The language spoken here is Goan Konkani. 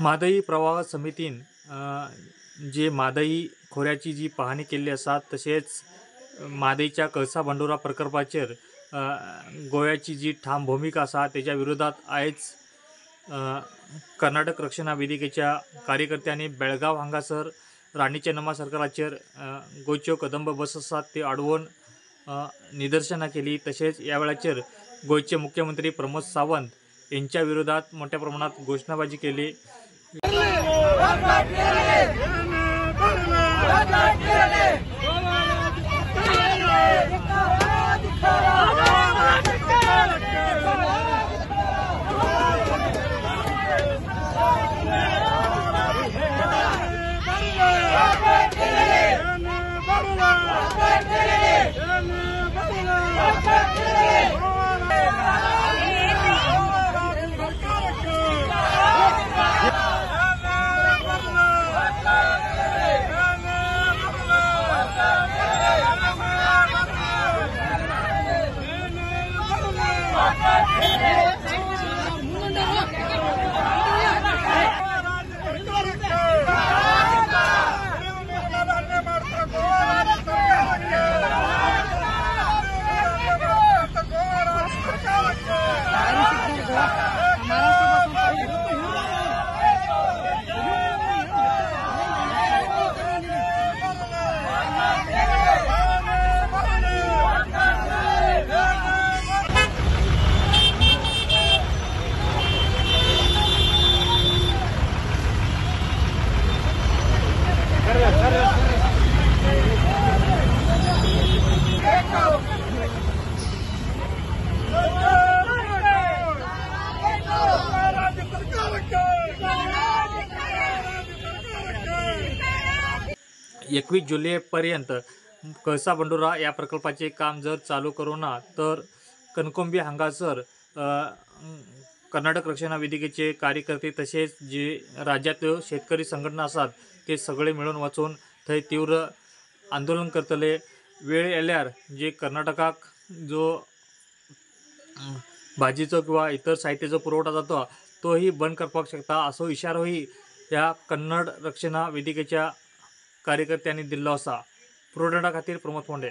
म्हादई प्रवाह समितीन जे म्हादई खोऱ्याची जी पाहणी केल्ली आसा, तशेंच म्हादईच्या कळसा भांडुरा प्रकल्पाचेर गोव्याची जी ठाम भुमिका आसा तेच्या विरोधात आयज कर्नाटक रक्षणा वेदिकेच्या कार्यकर्त्यांनी बेळगांव हांगासर राणी चेन्नम्मा सर्कलाचेर गोंयच्यो कदंब बस आसात त्यो आडवून निदर्शनां केली. तशेंच ह्या वेळाचेर गोंयचे मुख्यमंत्री प्रमोद सावंत यांच्या विरोधात मोठ्या प्रमाणात घोषणाबाजी केली. एकवीस जुलैपर्यंत कळसा भांडुरा या प्रकल्पाचे काम जर चालू करू ना तर कणकुंबी हांगासर कर्नाटक रक्षणा वेदिकेचे कार्यकर्ते तसेच जे राज्यातल्यो शेतकरी संघटना आसात ते सगळे मेळून वचून थंय तीव्र आंदोलन करतले. वेळ येल्यार जे कर्नाटकाक जो भाजीचो किंवा इतर साहित्याचो पुरवठा जाता तोही बंद करपाक शकता असो इशारोही ह्या कन्नड रक्षणा वेदिकेच्या कार्यकर्त्यांनी दिल्लो आसा. प्रोडंटा खातीर प्रमोद फोंडे.